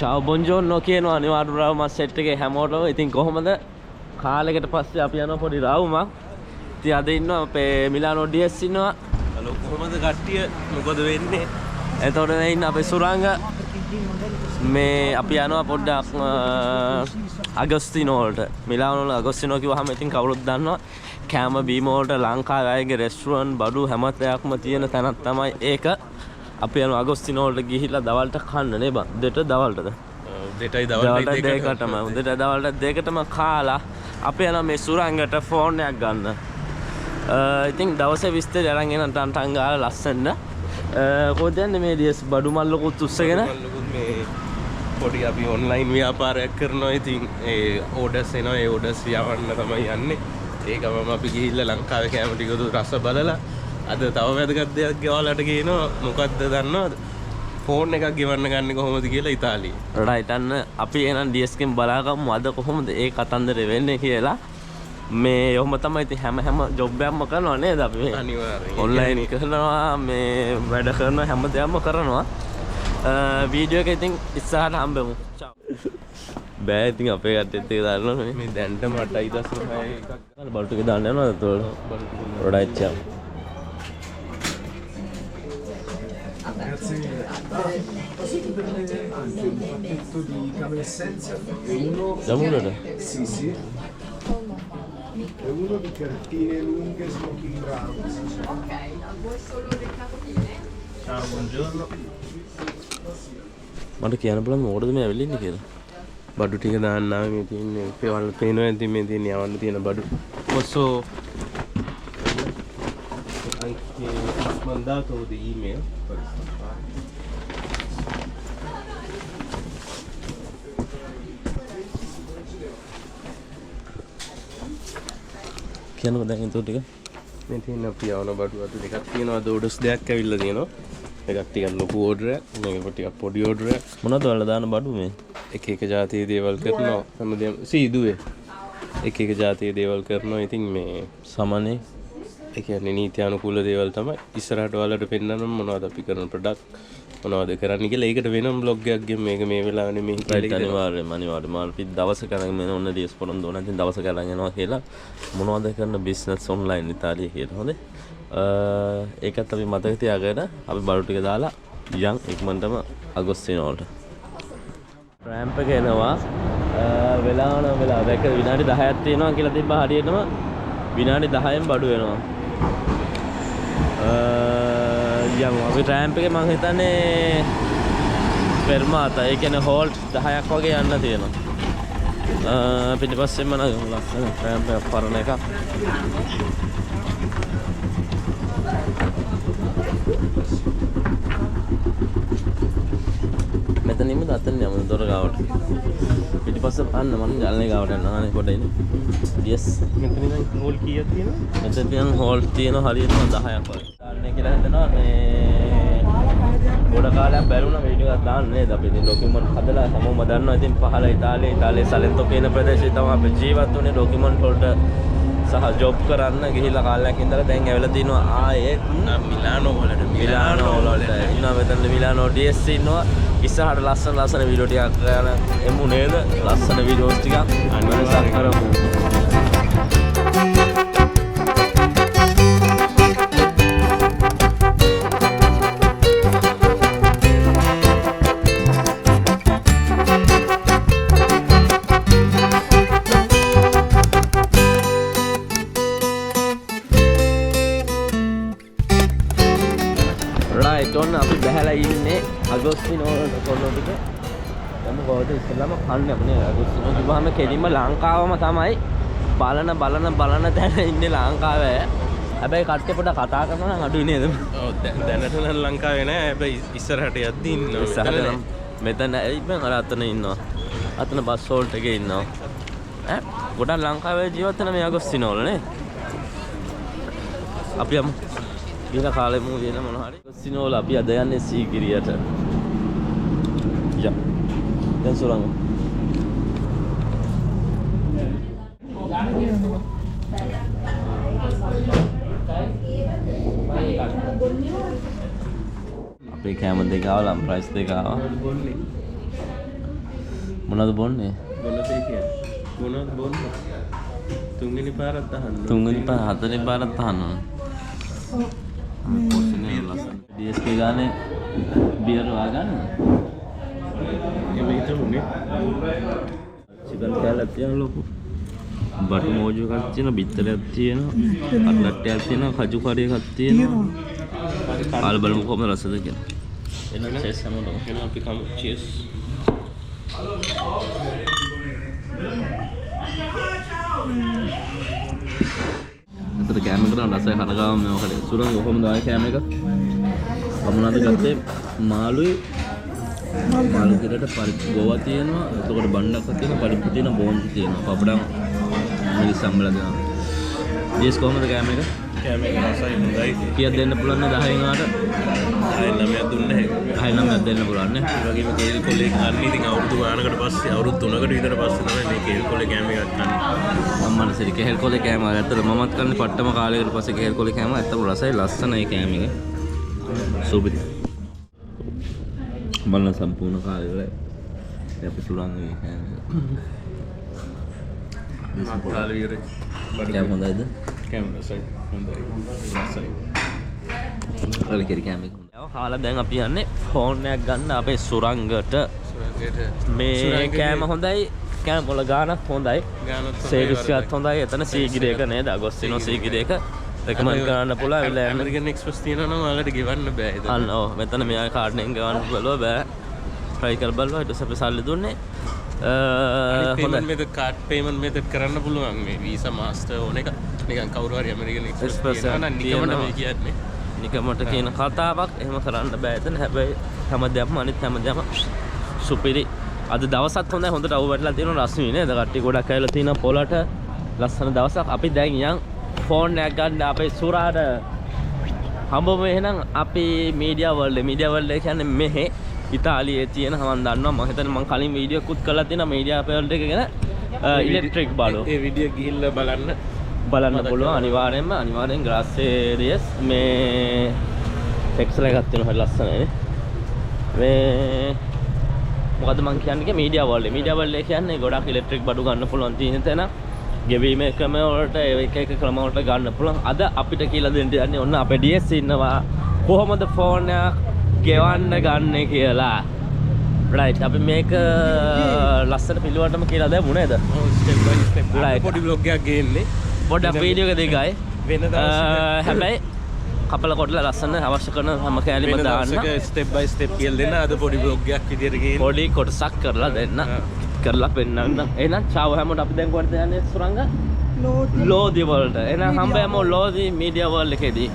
චාව් බොන්ජෝර්නෝ කියනවා අනිවාර්ය රවුමක් සෙට් එකේ හැමෝටම. ඉතින් කොහොමද කාලෙකට පස්සේ අපි යනවා පොඩි රවුමක්. ඉතින් අද ඉන්නවා අපේ මිලානෝ ඩියස් ඉන්නවා. හලෝ කොහොමද කට්ටිය මොකද වෙන්නේ? එතකොට මේ ඉන්න අපේ සුරංග මේ අපි යනවා පොඩ්ඩක් අගස්තිනෝ වලට. මිලානෝ වල අගස්තිනෝ කිව්වහම ඉතින් කවුරුත් දන්නවා කෑම බීම වලට ලංකාවේ අයගේ රෙස්ටුරන්ට් බඩු හැම දෙයක්ම තියෙන තැනක් තමයි ඒක. අපි යනවා අගස්තිනෝ වලට ගිහිල්ලා දවල්ට කන්න නේ බං. දෙට දවල්ටද? දෙටයි දවල්ටයි දෙකටම. උදේට දවල්ට දෙකටම කාලා අපි යනවා මේ සුරංගට ෆෝන් එකක් ගන්න. ඉතින් දවසේ විස්තර අරන් එන ටන් ටන් ගාලා ලස්සනට. කොහෙද යන්නේ මේ ඩියස් බඩු මල්ලකුත් උස්සගෙන? මල්ලකුත් මේ පොඩි අපි ඔන්ලයින් ව්‍යාපාරයක් කරනවා. ඉතින් ඒ ඕඩර්ස් එනවා. ඒ ඕඩර්ස් යවන්න තමයි යන්නේ. ඒ ගමම අපි ගිහිල්ලා ලංකාවේ කෑම ටිකද රස බලලා අද තව වැදගත් දෙයක් ගෙවලට කියනවා. මොකද්ද දන්නවද? ෆෝන් එකක් ගෙවන්න ගන්නේ කොහොමද කියලා ඉතාලියේ. රයිට් අන්න අපි එහෙනම් ඩියස් කෙන් බලාගමු අද කොහොමද ඒ කතන්දරේ වෙන්නේ කියලා. මේ ඔහොම තමයි ඉතින් හැම හැම ජොබ් එකක්ම කරනවා නේද අපි මේ? අනිවාර්යෙන්. ඔන්ලයින් කරනවා, මේ වැඩ කරනවා, හැම දෙයක්ම කරනවා. වීඩියෝ එක ඉතින් ඉස්සරහට හම්බෙමු. චාව්. බෑ ඉතින් අපේ කට්ටියත් එක දාන්න ඕනේ. මේ දැන්ටම 8.6 එකක් ගන්න බඩු ටික දාන්න යනවද එතකොට? බඩු ටික. Right චාව්. Grazie mille. Posso chiederle anche un pacchetto di Camel Essential e uno. ජමුලට? Sì, sì. E uno di cartine lunghe smoking brown. Ok, vuoi solo le cartine? Ciao, buongiorno. මට කියන්න පුළුවන් මොකටද මේ ඇවිල්ලා ඉන්නේ කියලා. බඩු ටික දාන්න ආවේ. මේ තියෙන්නේ පේවල් පේනවා ඇති මේ තියෙන්නේ යවන්න තියෙන බඩු. Posso anche mandato di email per stampare. කියන්නකෝ දැන් ඒතකොට ටික. මේ තියෙන අපි යවන බඩු අතු දෙකක් තියෙනවා. අද ඕඩර්ස් දෙකක් ඇවිල්ලා තියෙනවා. එකක් ටිකක් ලොකු ඕඩර් එකක්, මේක ටිකක් පොඩි ඕඩර් එකක්. මොනවද ඔයාලා දාන බඩු මේ? එක එක ජාතියේ දේවල් කරනවා. හැමදේම සීදුවේ. එක එක ජාතියේ දේවල් කරනවා. ඉතින් මේ සමනේ ඒ කියන්නේ නීති අනුකූල දේවල් තමයි. ඉස්සරහට ඔයාලට පෙන්නන්න මොනවද අපි කරන ප්‍රොඩක්ට් මොනවද කරන්න කියලා. ඒකට වෙනම බ්ලොග් එකක් ගෙමු. මේක මේ වෙලාවේ නෙමෙයි කියලා රයිට් හිතෙනවා. අනිවාර්යයෙන්ම අනිවාර්යයෙන්ම අපි දවස කරන් මෙන්න ඔන්න ඩියස් පොරොන්දු වුණා. ඉතින් දවස කරන් යනවා කියලා මොනවද කරන බිස්නස් ඔන්ලයින් ඉතාලියේ කියලා. හොඳේ. ඒකත් අපි මතක තියාගෙන අපි බඩු ටික දාලා යන් ඉක්මනටම අගොස්තිනෝ වලට. රෑම්ප් එක එනවා. වෙලාව නම් වෙලාව. දැක්ක විනාඩි 10ක් තියෙනවා කියලා තිබ්බා. හරියටම විනාඩි 10න් බඩු වෙනවා. යමු. අපි රෑම්ප් එකේ මං හිතන්නේ පෙර්මාතා, ඒ කියන්නේ හෝල්ට් 10ක් වගේ යන්න තියෙනවා. පිටිපස්සෙන්ම නගමු ලස්සන රෑම්ප් එකක් පරණ එකක්. මෙතන ඉමුද අතන යමුද දොර ගාවට? පිටිපස්ස අන්න මං ජනලේ ගාවට යනවා. අනේ පොඩ ඉන්න. යස්. මෙතන ඉඳන් හෝල් කීයක් තියෙනවද? මෙතන තියෙන හෝල් තියෙනවා හරියටම 10ක් වගේ. දාන්නේ කියලා හිතනවා. මේ ගොඩ කාලයක් බැලුණා වීඩියෝ එකක් දාන්න නේද? අපි ඉතින් ඩොකියුමන්ට් හදලා හැමෝම දන්නවා. ඉතින් පහළ ඉතාලියේ සලෙන්තෝ කියන ප්‍රදේශයේ තමයි අපි ජීවත් වුණේ. ඩොකියුමන්ට් වලට සහ ජොබ් කරන්න ගිහිල්ලා කාලයක් ඉඳලා දැන් ඇවිල්ලා තිනවා ආයෙත් මිලානෝ වලට. මිලානෝ වලට ඉන්නවා. මෙතන මිලානෝ ඩීඑස් ඉන්නවා. ඉස්සරහට ලස්සන ලස්සන වීඩියෝ ටිකක් කරන එමු නේද? ලස්සන වීඩියෝස් ටිකක් අනිවාර්යයෙන් කරමු. රයිට් ඔන්න අපි බහැලා ඉන්නේ අගොස්තිනෝ වලට කොල්ලෝ ටික. දැන් කොහොමද ඉස්සෙල්ලාම කන්න යමුනේ. අගොස්තිනෝ කිව්වහම කෙලින්ම ලංකාවම තමයි. බලන බලන බලන තැන ඉන්නේ ලංකාවේ. හැබැයි කට්ටිය පොඩ්ඩක් කතා කරනවා නම් අඩුයි නේද? ඔව්, දැනට නම් ලංකාවේ නෑ. හැබැයි ඉස්සරහට යද්දි ඉන්නවා. ඉස්සරහට නම් මෙතන ඇයි බං අර අතන ඉන්නවා. අතන බස් හෝල්ට් එකේ ඉන්නවා. ඈ ගොඩක් ලංකාවේ ජීවත් වෙන මේ අගොස්තිනෝ වල නේ. අපි යමු. ගිහලා කාලෙමු කියන මොන හරි. අගොස්තිනෝ වල අපි අද යන්නේ සීගිරියට. යා. දැන් සුරංග. අපේ කෑම දෙක ආවා, ලම් රයිස් දෙක ආවා. මොනවද බොන්නේ? බොන දේ කියන්නේ. මොනවද බොන්නේ? තුන්වෙනි පාරත් අහන්න. තුන්වෙනි පාර හතරවෙනි පාරත් අහන්න ඕන. පොෂනේ ලස්සන. DSK ගානේ බියර් වා ගන්න. එහෙම හිතමුනේ. චිකන් කෑල්ලක් තියෙනවා ලොකු. බටු මෝජු එකක් තියෙනවා, බිත්තරයක් තියෙනවා, කට්ලට් එකක් තියෙනවා, කජු කරි එකක් තියෙනවා. කාලා බලමු කොහොමද රසද කියලා. එහෙනම් චීස් හැමෝටම. එහෙනම් අපි කමු. චීස්. අතට කෑම එක නම් රසයි කන ගාම මේව කරේ. සුරංග කොහොමද ආයේ කෑම එක? මොනවද ගත්තේ? මාළුයි මාළු කිරට පරිප්පු ගෝවා තියෙනවා. එතකොට බණ්ඩක් තියෙනවා, පරිප්පු තියෙනවා, බෝන්ති තියෙනවා. පපඩම් මිරිස් සම්බල දෙනවා. ජේස් කොහොමද කෑම එක? කෑම එක රසයි හොඳයි. කීයක් දෙන්න පුළුවන් ද 10න් ආට? 10න් 9ක් දුන්න හැකි. 10න් 9ක් දෙන්න පුළුවන් නේ. ඒ වගේම කේල් කොලේ කන්න ඉතින් අවුරුදු ගානකට පස්සේ අවුරුදු 3කට විතර පස්සේ තමයි මේ කේල් කොලේ කෑම එකක් කන්නේ. අම්මට සිරි කෙහෙල් කොලේ කෑම ඇත්තට මමත් කන්නේ පට්ටම කාලයකට පස්සේ කෙහෙල් කොලේ කෑම ඇත්තටම රසයි ලස්සනයි කෑම එක. සුබිරි. බලන්න සම්පූර්ණ කාලය ඉවරයි. දැන් අපි සුරංගගේ කෑම එක. කාලය ඉවරයි. කෑම හොඳයිද? කෑම රසයි හොඳයි. රසයි. ඔයාලා කිරි කෑම එක හොඳයි. කාලා දැන් අපි යන්නේ ෆෝන් එකක් ගන්න අපේ සුරංගට. සුරංගට මේ කෑම හොඳයි, කෑම වල ගානත් හොඳයි. ගානත් සර්විස් එකත් හොඳයි. එතන සීගිරි එක නේද? අගොස්තිනෝ සීගිරි එක රෙකමන්ඩ් කරන්න පුළුවන්. ඇවිල්ලා යන්න. ඇමරිකන් එක්ස්ප්‍රස් තියෙනවා නම් ඔයාලට ගෙවන්න බෑ එතන. අන්න ඔව් මෙතන මෙයාගේ කාඩ් එකෙන් ගෙවන්න බලුවා බෑ. ට්‍රයි කරලා බලුවා. ඊට පස්සේ අපි සල්ලි දුන්නේ. අනිත් හොඳයි. Payment method card payment method කරන්න පුළුවන් මේ වීසා මාස්ටර් ඕන එක. නිකන් කවුරු හරි ඇමරිකන් එක්ස්ප්‍රස් එක්ස්ප්‍රස් තියෙනවා නම් නිකමට තියෙනවා. මේ කියන්නේ. නිකමට කියන කතාවක් එහෙම කරන්න බෑ එතන. හැබැයි හැම දෙයක්ම අනිත් හැම දෙයක්ම සුපිරි. අද දවසත් හොඳයි. හොඳට අවු වැටලා තියෙනවා රස්නේ නේද? කට්ටිය ගොඩක් ඇවිල්ලා තියෙනවා පොළට. ලස්සන දවසක්. අපි දැන් යන් ෆෝන් එකක් ගන්න අපේ සුරාට හම්බෙමු. එහෙනම් අපි මීඩියා වර්ල්ඩ්. මීඩියා වර්ල්ඩ් එක කියන්නේ මෙහෙ ඉතාලියේ තියෙන මම දන්නවා. මම හිතන්නේ මම කලින් වීඩියෝ එකකුත් කරලා තියෙනවා මීඩියා වර්ල්ඩ් එක ගැන. ඉලෙක්ට්‍රික් බලෝ ඒ වීඩියෝ ගිහිල්ලා බලන්න බලන්න මතක් පුළුවන් අනිවාර්යෙන්ම අනිවාර්යෙන් ග්‍රාසේරියස් මේ ටෙක්ස්ටයිල් එකක් තියෙනවා හරි ලස්සනයි නේ. මේ මොකද මං කියන්නේ මීඩියා වර්ල්ඩ්. මීඩියා වර්ල්ඩ් එක කියන්නේ ගොඩක් ඉලෙක්ට්‍රික් බඩු ගන්න පුළුවන් තියෙන තැන. ගෙවීමේ ක්‍රම වලට එක එක ක්‍රම වලට ගන්න පුළුවන්. අද අපිට කියලා දෙන්න යන්නේ ඔන්න අපේ DS ඉන්නවා කොහොමද ෆෝන් එකක් ගෙවන්න ගන්න කියලා. රයිට් අපි මේක ලස්සන පිළිවෙලටම කියලා දෙමු නේද? ඔව් ස්ටෙප් බයි ස්ටෙප්. Right. පොඩි බ්ලොග් එකක් ගේන්නේ. පොඩ්ඩක් වීඩියෝ එක දිගයි. වෙන දවසක හැබැයි කපල කොටලා ලස්සන අවශ්‍ය කරන හැම කෑලිම වෙන දාන්න. දවසක ස්ටෙප් බයි ස්ටෙප් කියලා දෙන්න. අද පොඩි බ්ලොග් එකක් විදියට ගේන්න. පොඩි කොටසක් කරලා දෙන්න. කරලා පෙන්නන්න. එහෙනම් චාව් හැමෝට අපි දැන් කොහෙටද යන්නේ සුරංග? ලෝදි. ලෝදි වලට. එහෙනම් හම්බෙමු ලෝදි මීඩියා වර්ල්ඩ් එකේදී.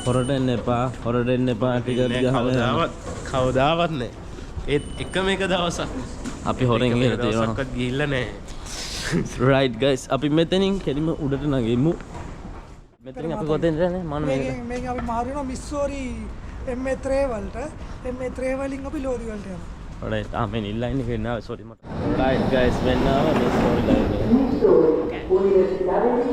හොරට එන්න එපා. හොරට එන්න එපා. ටික නෑ, ගහලා යන්න. කවදාවත් කවදාවත් නෑ. ඒත් එකම එක දවසක්. අපි හොරෙන් එකම ගිහලා එක තියෙනවා. දවසක්වත් ගිහිල්ලා නෑ. රයිට් ගයිස් අපි මෙතනින් කෙලිම උඩට නගිමු. මෙතනින් අපි කොතෙන්ද යන්නේ? මම මේක මේකෙන් මේකෙන් අපි මාරු වෙනවා මිස්සෝරි MA3 වලට. MA3 වලින් අපි ලෝදි වලට යනවා. රයිට් ආ මේ නිල් ලයින් එකේ නාවේ සෝරි මට. රයිට් ගයිස් මෙන්න ආව මේ සෝරි ලයින් එක.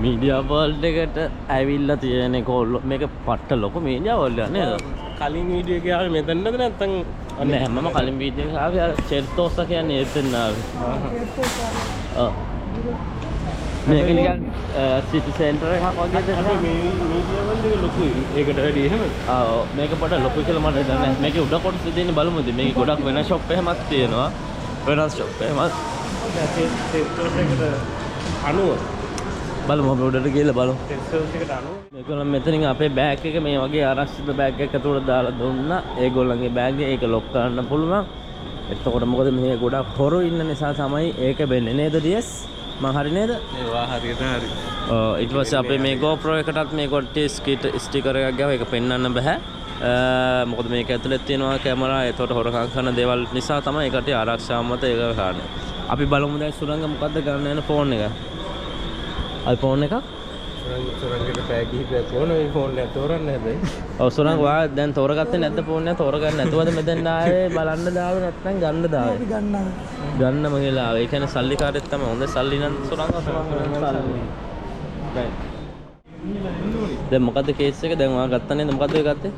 මීඩියා වර්ල්ඩ් එකට ඇවිල්ලා තියෙන කොල්ලෝ මේක පට්ට ලොකු මීඩියා වර්ල්ඩ් එකක් නේද? කලින් වීඩියෝ එකේ ආවේ මෙතනද නැත්නම් නෑ මම කලින් වීඩියෝ එකේ ආවේ අර චෙර්තෝසා කියන්නේ එතන ආවේ. ඔව්. මේක නිකන් සිටි සෙන්ටර් එකක් වගේද? අපි මේ මීඩියා වර්ල්ඩ් එක ලොකුයි. ඒකට වැඩි එහෙමද? ආ ඔව් මේක පොඩ ලොකුයි කියලා මට හිතන්නේ නෑ. මේකේ උඩ කොටසේ තියෙන බලමු ඉතින්. මේකේ ගොඩක් වෙන ෂොප් එහෙමත් තියෙනවා. වෙනස් ෂොප් එහෙමත්. චෙර්තෝස් එකට අනුව බලමු අපි උඩට ගිහලා බලමු. චෙර්තෝස් එකට අනුව මේගොල්ලන් මෙතනින් අපේ බෑග් එක මේ වගේ ආරක්ෂිත බෑග් එකක් ඇතුළට දාලා දුන්නා. ඒගොල්ලන්ගේ බෑග් එක ඒක ලොක් කරන්න පුළුවන්. එතකොට මොකද මෙහි ගොඩක් හොරු ඉන්න නිසා තමයි ඒක වෙන්නේ නේද ඩියස්? මං හරි නේද? ඒවා හරියට හරි. ඔව් ඊට පස්සේ අපේ මේ GoPro එකටත් මේ කොට්ටේ ස්ටිකර් එකක් ගැහුවා. ඒක පෙන්වන්න බෑ. මොකද මේක ඇතුළේ තියෙනවා කැමරා. එතකොට හොරකම් කරන දේවල් නිසා තමයි ඒකට ආරක්ෂාව මත ඒක කරන්නේ. අපි බලමු දැන් සුරංග මොකද්ද ගන්න යන ෆෝන් එක. iPhone එකක්? සුරංගට පැය කිහිපයක් ඕන මේ ෆෝන් එක තෝරන්න හැබැයි. ඔව් සුරංග ඔයා දැන් තෝරගත්තේ නැද්ද ෆෝන් එක? තෝරගන්න නැතුවද මෙතෙන් ආවේ? බලන්න දාවේ නැත්නම් ගන්න දාවේ? අපි ගන්නවා. ගන්නම කියලා ආවේ. ඒ කියන්නේ සල්ලිකාරයෙක් තමයි. හොඳ සල්ලි නම් සුරංග සුරංග සල්ලි. රයිට්. දැන් මොකද්ද කේස් එක? දැන් ඔයා ගත්තා නේද? මොකද්ද ඔය ගත්තේ?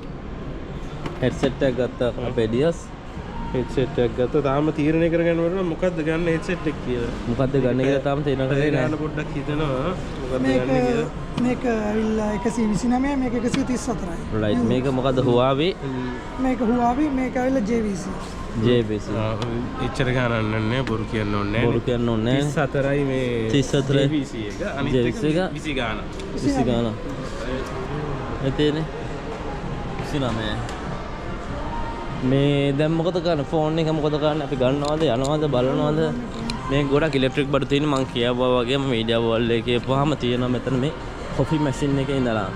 හෙඩ්සෙට් එකක් ගත්තා අපේ ඩියස්. හෙඩ්සෙට් එකක් ගත්තා. තාම තීරණය කරගන්න බැරුණා මොකද්ද ගන්න හෙඩ්සෙට් එක කියලා. මොකද්ද ගන්න කියලා තාම තීරණය කරේ නෑ. ගන්න පොඩ්ඩක් හිතනවා මොකද්ද මේක ගන්න කියලා. මේක ඇවිල්ලා 129, මේක 134යි. රයිට්. මේක මොකද්ද? Huawei? මේක Huawei, මේක ඇවිල්ලා JVC. JVC. එච්චර ගණන් නෑ, බොරු කියන්න ඕනේ නෑ. බොරු කියන්න ඕනේ නෑ. 34යි මේ 34යි. JVC එක. අනිත් එක JVC එක 20 ගාන. 20 ගාන. එතේනේ 29. මේ දැන් මොකද කරන්නේ? ෆෝන් එක මොකද කරන්නේ? අපි ගන්නවද යනවද බලනවද? මේ ගොඩක් ඉලෙක්ට්‍රික් බඩු තියෙන මං කියවුවා වගේම මීඩියා වර්ල්ඩ් එකේ කියපුවාම තියෙනවා මෙතන මේ කොෆි මැෂින් එකේ ඉඳලා.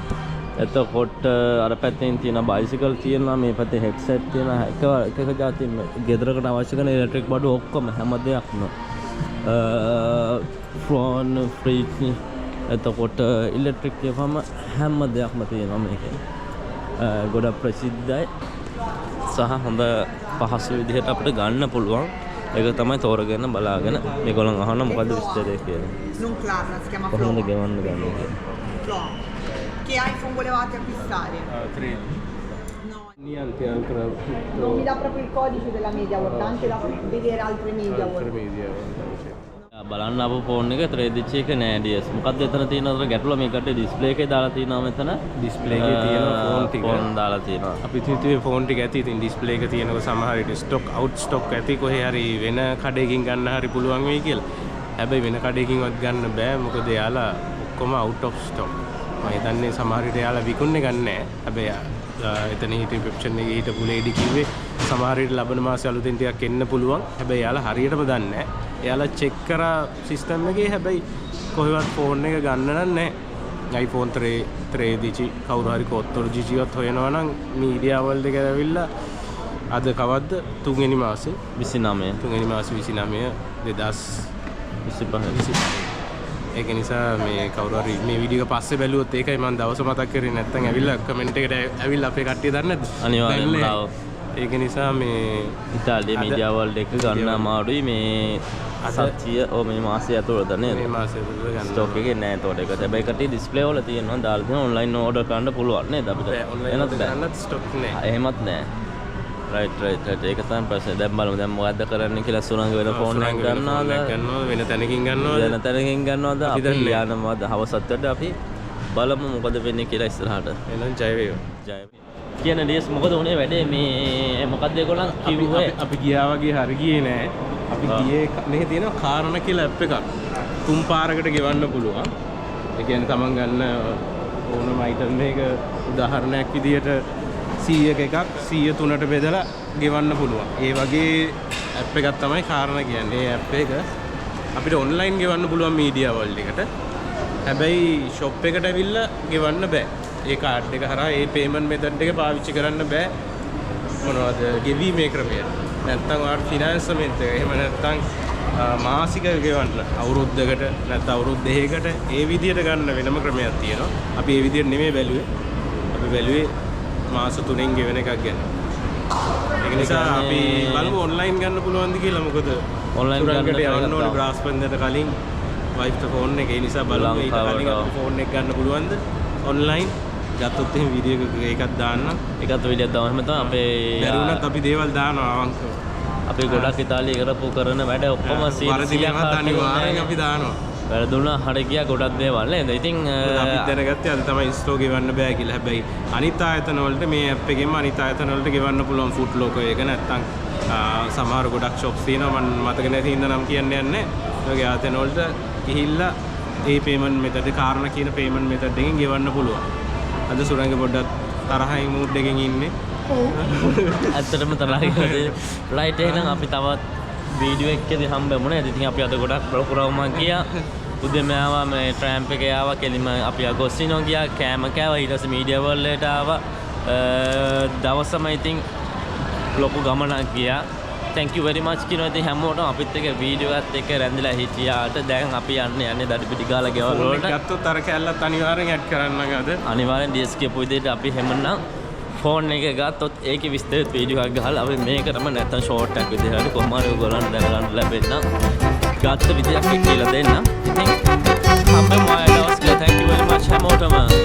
එතකොට අර පැත්තෙන් තියෙන බයිසිකල් තියෙනවා, මේ පැත්තේ හෙඩ්සෙට් තියෙනවා, එක එක එක ජාති ගෙදරකට අවශ්‍ය කරන ඉලෙක්ට්‍රික් බඩු ඔක්කොම හැම දෙයක්ම. ෆෝන්, ෆ්‍රිජ්, එතකොට ඉලෙක්ට්‍රික් කියපුවාම හැම දෙයක්ම තියෙනවා මේකේ. ගොඩක් ප්‍රසිද්ධයි සහ හොඳ පහසු විදිහට අපිට ගන්න පුළුවන්. ඒක තමයි තෝරගෙන බලාගෙන මේගොල්ලන් අහන මොකද්ද විස්තරය කියලා. Non Klarna, si chiama කොහොමද Flo. ගෙවන්න ගන්නේ කියලා. Flo. Che iPhone volevate acquistare? No, Niente ancora tutto. non mi dà proprio il codice della Media World, anche da vedere altre Media Altre World. media World, sì. බලන්න ආපු phone එක 13 එක නෑ ඩියස්. මොකද්ද එතන තියෙන අතර ගැටලුව? මේ කට්ටිය ඩිස්ප්ලේ එකේ දාලා තියෙනවා මෙතන. ඩිස්ප්ලේ එකේ තියෙන ෆෝන් ටික. ෆෝන් දාලා තියෙනවා. අපි හිතුවේ ෆෝන් ටික ඇති. ඉතින් ඩිස්ප්ලේ එක තියෙනකොට සමහර විට ස්ටොක් අවුට් ස්ටොක් ඇති, කොහේ හරි වෙන කඩේකින් ගන්න හරි පුළුවන් වෙයි කියලා. හැබැයි වෙන කඩේකින්වත් ගන්න බෑ, මොකද එයාලා ඔක්කොම අවුට් ඔෆ් ස්ටොක්. මම හිතන්නේ සමහර විට එයාලා විකුණන්නේ ගන්න නෑ. හැබැයි එතන හිටපු රිසෙප්ෂන් එකේ හිටපු ලේඩි කිව්වේ සමහර විට ලබන මාසේ අලුතෙන් ටිකක් එන්න පුළුවන්. හැබැයි එයාලා හරියටම දන්නේ නෑ. එයාලා චෙක් කරා සිස්ටම් එකේ, හැබැයි කොහෙවත් ෆෝන් එක ගන්න නම් නෑ. iPhone 3 13 කවුරු හරි 14 වත් හොයනවා නම් මීඩියා වර්ල්ඩ් එකට ඇවිල්ලා අද කවද්ද තුන්වෙනි මාසේ 29 තුන්වෙනි මාසේ 29 2025. ඒක නිසා මේ කවුරු හරි මේ වීඩියෝ එක පස්සේ බැලුවොත් ඒකයි මම දවස මතක් කරේ, නැත්තම් ඇවිල්ලා කමෙන්ට් එකට ඇවිල්ලා අපේ කට්ටිය දන්නේ නැද්ද? අනිවාර්යෙන්ම බැලුවේ. ආවෝ. ඒක නිසා මේ ඉතාලියේ අද- මීඩියා වර්ල්ඩ් එක ගන්න අමාරුයි මේ සතිය ඔව් මේ මාසය ඇතුළත නේද? මේ මාසය ඇතුළත ගන්න. ස්ටොක් එකේ නෑ එතකොට ඒක. හැබැයි කට්ටිය ඩිස්ප්ලේ වල තියෙනවා දාලා තියෙනවා, ඔන්ලයින් ඕඩර් කරන්න පුළුවන් නේද අපිට? බෑ, ඔන්ලයින් එහෙමත් ඕඩර් බෑ. කරන්නත් ස්ටොක් නෑ. එහෙමත් නෑ. රයිට් රයිට් රයිට් ඒක තමයි ප්‍රශ්නේ. දැන් බලමු දැන් මොකද්ද කරන්න කියලා. සුරංග වෙන ෆෝන් එකක් සුරංග වෙන ෆෝන් ගන්නවද? එකක් ගන්නවද? වෙන තැනකින් ගන්නවද? වෙන තැනකින් ගන්නවද? අපි අපි දන්නේ නෑ. යනවාද හවසත් වලට අපි බලමු මොකද වෙන්නේ කියලා ඉස්සරහට. එහෙනම් ජය වේවා. ජය කියන ඩේස් මොකද උනේ වැඩේ මේ මොකද්ද ඒගොල්ලන් කිව්වේ? අපි ගියා වගේ හරි ගියේ නෑ. අපි ගියේ මෙහි තියෙනවා කාරණ කියලා ඇප් එකක්. තුන් පාරකට ගෙවන්න පුළුවන්. ඒ කියන්නේ තමන් ගන්න ඕනම අයිටම් එකක උදාහරණයක් විදියට 100ක එකක් 103ට බෙදලා ගෙවන්න පුළුවන්. ඒ වගේ ඇප් එකක් තමයි කාරණ කියන්නේ. ඒ ඇප් එක අපිට ඔන්ලයින් ගෙවන්න පුළුවන් මීඩියා වර්ල්ඩ් එකට. හැබැයි ෂොප් එකට ඇවිල්ලා ගෙවන්න බෑ. ඒ කාඩ් එක හරහා ඒ පේමන්ට් මෙතඩ් එක පාවිච්චි කරන්න බෑ. මොනවද ගෙවීමේ ක්‍රමය. නැත්තම් ඔයාලට ෆිනෑන්ස්මන්ට් එක. එහෙම නැත්තම් මාසික ගෙවන්න අවුරුද්දකට නැත්නම් අවුරුදු දෙකකට ඒ විදියට ගන්න වෙනම ක්‍රමයක් තියෙනවා. අපි ඒ විදියට නෙමෙයි බැලුවේ. අපි බැලුවේ මාස තුනෙන් ගෙවන එකක් ගැන. ඒක නිසා අපි බලමු ඔන්ලයින් ගන්න පුළුවන්ද කියලා. මොකද ඔන්ලයින් ගන්න සුරංගට try යවන්න ඕනේ ගත්තා. බ්‍රාස්බන්දට කලින් වයිෆ්ට ෆෝන් එක. ඒ නිසා බලමු ඊට කලින් ලංකාවට. අපිට ෆෝන් එක ගන්න පුළුවන්ද ඔන්ලයින්. ගත්තොත් එහෙම වීඩියෝ එකක ඒකක් දාන්න. ඒකත් වීඩියෝ දාමු. එහෙම තමයි අපේ බැරි වුණත් අපි දේවල් දානවා අවංකව. අපි ගොඩක් ඉතාලියේ කරපු කරන වැඩ ඔක්කොම වරදිනවත් අනිවාර්යෙන් අපි දානවා. වැරදුනා හරි ගියා ගොඩක් දේවල් නේද? ඉතින් මොකද අපිත් දැනගත්තේ අද තමයි ස්ටෝර් ගෙවන්න බෑ කියලා. හැබැයි අනිත් ආයතන වලට මේ ඇප් එකෙන්ම අනිත් ආයතන වලට ගෙවන්න පුළුවන්. ෆුඩ් ලෝකෝ එක නැත්තම් සමහර ගොඩක් ෂොප්ස් තියෙනවා, මම මතක නැති හින්දා නම් කියන්න යන්නේ. ඒ වගේ ආයතන වලට ගිහිල්ලා ඒ පේමන්ට් මෙතඩ් කාරණා කියන පේමන්ට් මෙතඩ් එකෙන් ගෙවන්න පුළුවන්. අද සුරංග පොඩ්ඩක් තරහින් මූඩ් එකෙන් ඉන්නේ. ඇත්තටම තරහා ගියා. රයිට්, එහෙනම් අපි තවත් වීඩියෝ එකකදී හම්බෙමු නේද? ඉතින් අපි අද ගොඩක් ලොකු රවුමක් ගියා. උදේම ආවා මේ ට්‍රෑම්ප් එකේ ආවා, කෙලින්ම අපි අගොස්ටිනෝ ගියා, කෑම කෑවා, ඊට පස්සේ මීඩියා වර්ල්ඩ් එකට ආවා. දවසම ඉතින් ලොකු ගමනක් ගියා. Thank you very much කියනවා ඉතින් හැමෝටම අපිත් එක්ක වීඩියෝ එකත් එක්ක රැඳිලා හිටියාට. දැන් අපි යන්නේ යන්නේ දඩි පිටි ගාලා ගෙවල් ෆෝන් එක වලට. ගත්තොත් අර කැල්ලත් අනිවාර්යෙන් ඇඩ් කරන්න අද. අනිවාර්යෙන් DS කියපු විදිහට අපි හැමනම් ෆෝන් එක ගත්තොත් ඒකේ විස්තරෙත් වීඩියෝ එකක් ගහලා අපි මේකටම නැත්තම් ෂෝට් එකක් විදිහට හරි කොහොම හරි ඔයගොල්ලන්ට දැනගන්න ලැබෙන්න ගත්ත විදියක් එක්ක කියලා දෙන්නම්. ඉතින් හම්බෙමු ආයෙ දවසක. Thank you. හැමෝටම.